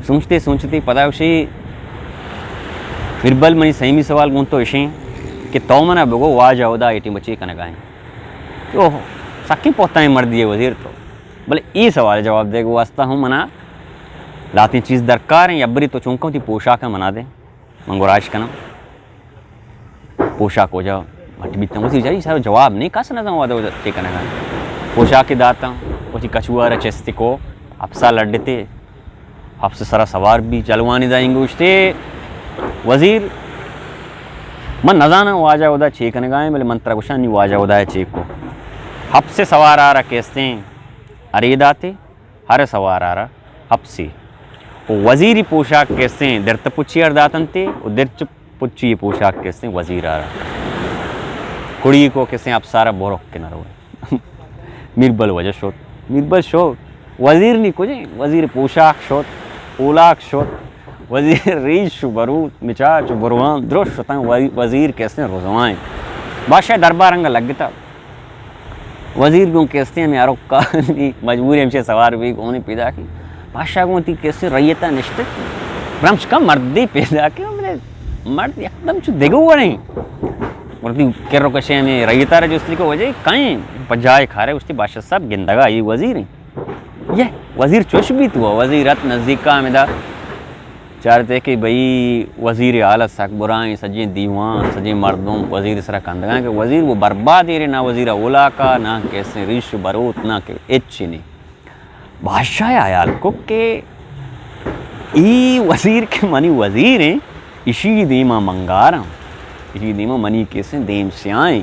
سوچتے سوچتے پدا گوشی، بیربل، منی سیمی سوال گوں تو اشیں کہ تو منا بگو، واجہ ہدا اے ٹیم چے کنگا ایں؟ تو سکیں پہتائیں مردی ئے وزیر تو، بلے اے سوال جواب دیگ واسطہ ہوں منا لہتیں چیز درکار ایں۔ یبری تو چونکا وتی پوشاک منا دے، من گرائش کناں۔ پوشاک وجہ مٹ بیتاں، وتی جائی سر جواب نہیں، کس نہ زان ودا ودا چے کنگا۔ پوشاک داتاں، وتی کچوار چست کو، اپسا لڈتے، اپس سرا سوار بی، چلوانی دائیں گوشتے، وزیر، من نزاناں واجہ ودا چے کنگا ایں، بلے من ترا گوشاں نی واجہ ودا چے کو۔ اپس سوار آرا کیستیں ارے داتے، ہر سوار آرا اپسی۔ و وزیری پوشاک کیستیں درت پچی ار داتنتے، و درت پچی پوشاک کیستیں وزیر آرا۔ کڑی کو کیستیں اپسارا بورک کے نہ روئے۔ میربل وجہ شوت۔ میربل شوت۔ وزیر نی کجیں؟ وزیر پوشاک شوت، اولاک شوت، وزیر ریش و بروت، مچاچ و بروان درست شتاں، وزی-، وزیر کیستیں رزوائیں۔ بادشاہ دربار انگا لگتا۔ وزیر گوں کیستیں ہمیں ارکا مجبوری ہمشے سوار بی گونی پیدا کی۔ بادشاہ گوں تی کیستیں ریتا نشتے۔ برمش کا مردی پیدا کی، بلے مرد یکدم چو دگو وریں۔ مردی کر رو کشے ہمیں ریتا را جستی کو وجہ کہیں پجائے کھارے، گوشتی بادشاہ صاحب گندگا یہ وزیر ہیں۔ یہ وزیر چوش بیت ہوا، وزیر ات نزدیکا ہمدا چارتے کہ بھئی وزیر حالت سک برائیں، سجیں دیوان، سجیں مردم وزیر سرا کندگاں کہ وزیر وہ برباد ایرے، نہ وزیر اولاکا، نہ کیسے ریش بروت، نہ کہ اچ نہیں۔ بادشاہ حیال کو کہ ای وزیر کہ منی وزیر ہیں، اشی دیما منگاراں، اشی دیما منی کیسے دیم سیاہیں۔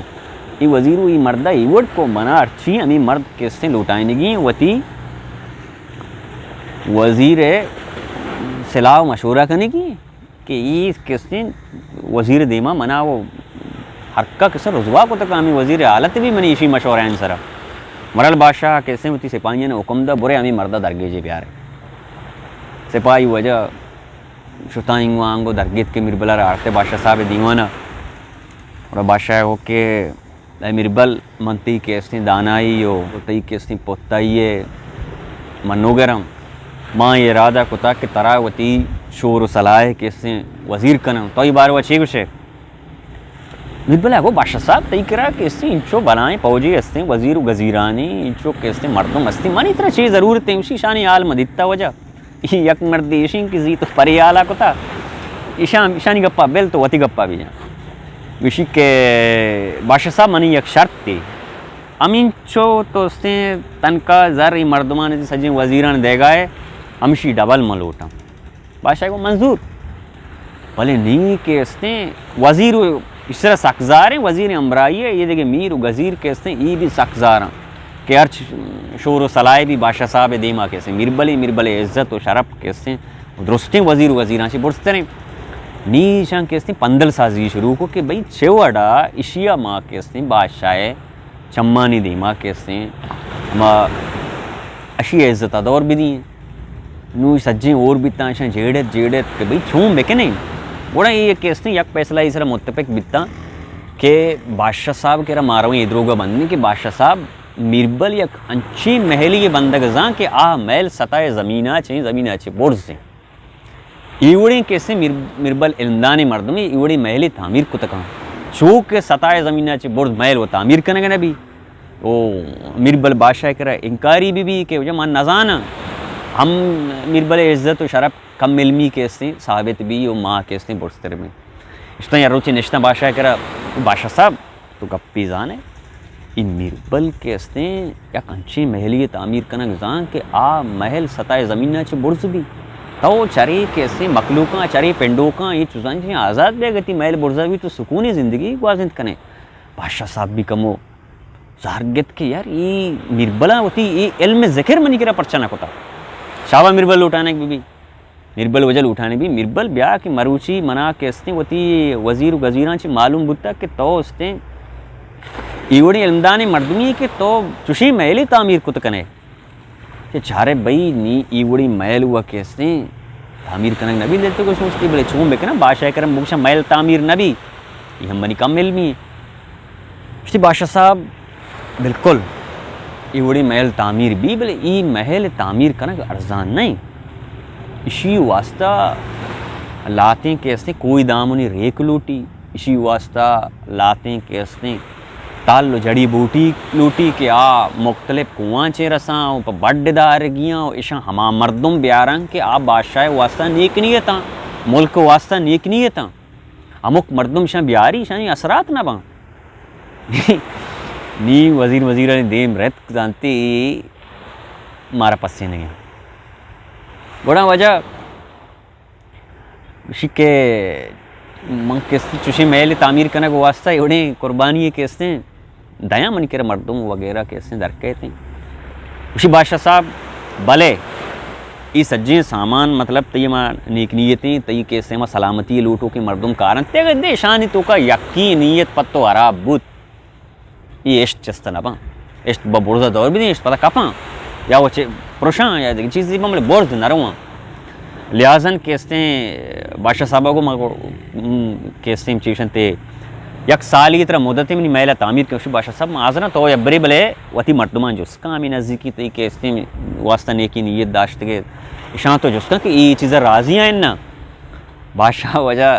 ای وزیر و ای مردہ ای وڑ کو منا ہرچی ہمیں مرد کیسے لوٹائنگی ہیں، وتی وزیر صلاح و مشورہ کنگی ہیں کہ ای کسیں وزیر دیما منا وہ ہرکا کسے رسوا کتا کہ ہمیں وزیر حالت بھی منی اشی مشورہ ہیں سرا۔ مرل بادشاہ کسے وتی سپاہیاں حکم دا، برے ہمیں مردہ درگیجے بیارے۔ سپاہی وجہ شتائیں وانگو درگیت کے میربلا را آرتے بادشاہ صاحب دیوانا۔ اور بادشاہ ہو کہ اے میربل، من تئی کہ استیں دانائی و تئی کہ استیں پتائی ء منوگرم۔ ما اے ارادہ کتا کہ ترا وتی شور و صلاح کہ استیں وزیر کنم۔ تو اے باروا چے گوشے؟ میربل ء گو بادشاہ صاحب، تئی کرا کہ استیں انچو بلائیں پوجے استیں، وزیر و گزیرانی انچو کہ استیں مردم استیں، منی ترا چے ضرورت ہے؟ اسی شانی حال مدیتا وجہ۔ یک مردے ایشیں کہ زی تو پریالا کتا، ایشان، ایشانی گپا بل تو وتی گپا بجن۔ گوشی کہ بادشاہ صاحب، منی یک شرطے، ہمینچو تو استیں تنکا زر ای مردمان سجیں وزیران دیگائے، ہمشی ڈبل من لوٹاں۔ بادشاہ گو منظور، بلے نی کہ استیں وزیر و اس طرح سک زاریں، وزیر ہمراہی ہے، یہ دیگه میر و گزیر کہ استیں، ای بھی سک زاراں کہ ہر چ-، شور و صلاح بھی بادشاہ صاحب دیما کہ استیں، میربلی، میربلی عزت و شرف کہ استیں، درستیں وزیر و وزیراں چی برزتریں۔ نی ایشاں کہ استیں پندل سازی شروع کو کہ بھئی چے وڑا اشیا ما کہ استیں بادشاہ چمانی دیما کہ استیں، ہما اشی عزت ء دور بدیں۔ نوں سجیں اور بیتاں، اشاں جیڑت جیڑت کہ بھئی چون بکنیں۔ گڑا اے کہ استیں یک فیصلہ ای سرا متفق بیتاں کہ بادشاہ صاحب کہ را مارویں اے دروگا بندیں کہ بادشاہ صاحب میربل یک انچیں محلی بندگ زاں کہ آ محل سطح زمینا چیں، زمینا چے برزیں۔ ایوڑیں کسے میر-، میربل علمدانیں مردمے ایوڑیں محلے تعمیر کتکاں۔ چو کہ سطح زمینا چے برز محل و تعمیر کنگ نہ بی۔ او میربل بادشاہ کرا انکاری بی بی کہ وجہ من نزاناں۔ ہم میربل عزت و شرف کم علمی کہ استیں ثابت بی و ما کہ استیں برزتر بیں۔ اشتاں یا روچے نشتاں بادشاہ کرا، بادشاہ صاحب، تو گپے زانے، اے میربل کہ استیں یک انچیں محلی تعمیر کنگ زان کہ آ محل سطح زمینا چے برز بی۔ تو چرے کہ استیں مخلوقاں، چرے پنڈوکاں، اے چوزان چے آزاد بے گتی محل برزا بی تو سکونی زندگی گوازینت کنے۔ بادشاہ صاحب بھی کمو زہر گت کہ یار اے میربلاں وتی اے علم ذکر منی کرا پرچا نہ کتا۔ شابا میربل لوٹانک بی بی۔ میربل وجہ لوٹانے بی، میربل بیا کہ مروچی منا کہ استیں وتی وزیر و گزیراں چے معلوم بوتا کہ تو استیں ایوڑیں علمدانیں مردمی کہ تو چوشیں محلے تعمیر کت کنے۔ کہ چارے بھئی نی ایوڑیں محل ہوا کہ استیں تعمیر کنگ نبی، دل تو کو سوچتی بلے چون بکناں بادشاہ کرم بگشاں محل تعمیر نبی، یہ ہم منی کم علمی۔ گوشتی، بادشاہ صاحب، بالکل، اے وڑیں محل تعمیر بی، بلے اے محل تعمیر کنگ ارزان نہ انت۔ اشی واسطہ لاتیں کہ استیں کوئی دامنی ریک لوٹی، اشی واسطہ لاتیں کہ استیں تال و جڑی بوٹی لوٹی کہ آ مختلف کوہاں چیں رساں و پہ بڈ دارگیاں و اشاں ہما مردم بیاراں کہ آ بادشاہ واسطہ نیک نیتاں، ملک واسطہ نیک نیتاں۔ ہمک مردم اشاں بیاری، اشانی اثرات نہ باں۔ نی وزیر، وزیرانی دیم رتک، زانتی مارا پسینگیں۔ گڑا وجہ گوشی کہ من کستی چوشیں محل تعمیر کنگ واسطہ اے وڑیں قربانی کہ استیں دیاں، منی کرا مردم وغیرہ کہ استیں در کیتیں۔ گوشی بادشاہ صاحب، بلے اے سجیں سامان، مطلب، تئی ما نیک نیتیں، تئی کہ استیں ما سلامتی لوٹوکیں مردم کارنت، تے اگہ دے اشانی توکا یکی نیت پہ تو حراب بوت، اے اشت چست نہ باں۔ اشت بہ برزا دور بدیں، اشت پدا کپاں یا وچے پرشاں یا دگہ چیزے باں، بلے برز نہ رواں۔ لہذا کہ استیں بادشاہ صاحب گو ما گو، ہم، کہ استیں چیشن تے یک سالی ترا مدت منی محلہ تعمیر کن۔ بادشاہ صاحب، ما حاضراں، تو یبرے بلے وتی مردمان جست کن، ہمیں نزدیکی تئی کہ استیں واسطہ نیکی نیت داشتگے، اشاں تو جست کن کہ اے چیزا راضی ہیں نا۔ بادشاہ وجہ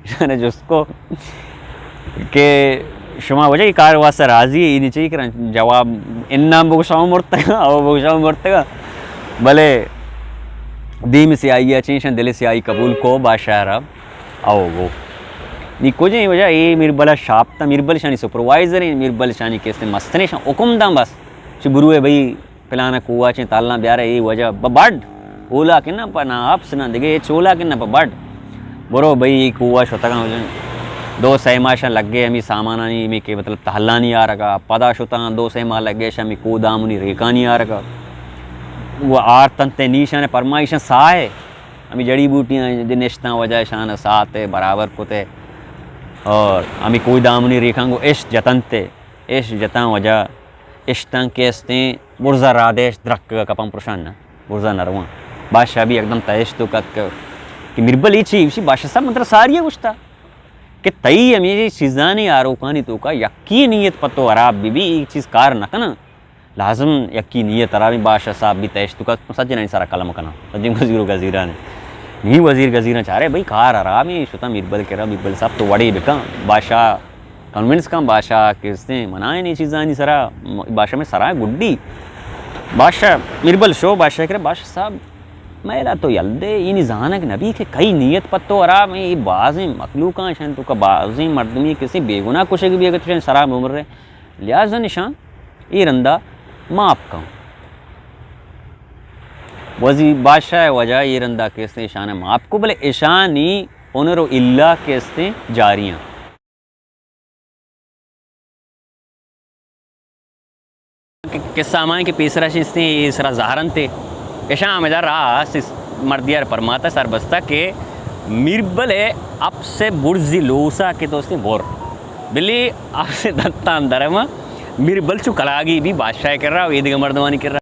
اشاں جست کو کہ شما وجہ اے کار واسطہ راضی ئے؟ اینی چی کرن جواب، اناں بگشاں مرتگاں، او بگشاں مرتگاں۔ بلے دیم سیاہی ءَ چیشاں دل سیاہی قبول کو بادشاہ را، او گو۔ نی کجیں وجہ اے میربل ءَ شاپتا، میربل شانی سپروائزر ہیں، میربل شانی کیسے مستنے شان حکم داں بس۔ چہ بروے بھئی پلانا کوہ ءَ چیں تالاں بیارے، اے وجہ بہ بڈ اولا کہ نہ پہ نہ اپس نہ دگہ ہچ اولا کہ نہ پہ بڈ۔ برو بھئی، اے کوہ ءَ شتگاں وجن دو سئے ماہ شان لگے ہمیں سامانانی، ہمیں کہ مطلب تہلانی آرگا، پدا شتاں دو سئے ماہ لگے شان ہمیں کوہ دامنی ریکانی آرگا۔ وہ آرتنت نیشان پرمائشاں ساہے، ہمیں جڑی بوٹیاں دے نشتاں وجہ شان ساتے برابر کتے اور ہمیں کوہ دامنی ریکاں گو اش جتنتے، اش جتاں وجہ اشتاں کہ استیں برزا رادے اش درکگا کپاں پرشان نہ، برزا نہ رواں۔ بادشاہ بھی یکدم تہشت و کت کہ، کہ میربل اے چی؟ گوشی بادشاہ صاحب، من ترا ساری ءَ گوشتا کہ تئی ہمے چیزانی آروکانی توکا یکی نیت پہ تو حراب بہ بی، اے چیز کار نہ کناں۔ لازم یکی نیت حرابیں۔ بادشاہ صاحب بھی تہشت و کت، سجنانی سرا قلم کناں، سجن وزیر و گزیرانی۔ نی وزیر گزیراں چارے بھئی کار حرابیں، شتاں میربل کرا، میربل صاحب تو وڑے بکن۔ بادشاہ کنونس کن، بادشاہ کہ استیں منائیں اے چیزانی سرا، بادشاہ میں سرا گڈی۔ بادشاہ میربل شو بادشاہ کرے، بادشاہ صاحب، میلا تو یل دے، اینی زانگ نبی کہ کئی نیت پہ تو حراب ہیں، اے بازیں مخلوقاں شن تو کہ بازیں مردمی کسی بے گناہ کشگ بھی اگر تو شن سرا بمر رہے، لہذا نشان اے رندا معاف کن۔ وزیر بادشاہ وجہ اے رندا کہ استیں اشان معاف کو، بلے اشانی ہنر و الا کہ استیں جاری ہیں۔ قصہ ہمائیں کہ پیسرا شستیں اے سرا زہرنتے۔ اشاں ہمدا راہ اس مردیار پرماتا سر بستا کہ میربل اپس برزی لوسا کہ دوستیں بور۔ بلی اپس دتان درما میربل چو کلاگی بھی بادشاہ کرا و ایدگہ مردمانی کرا۔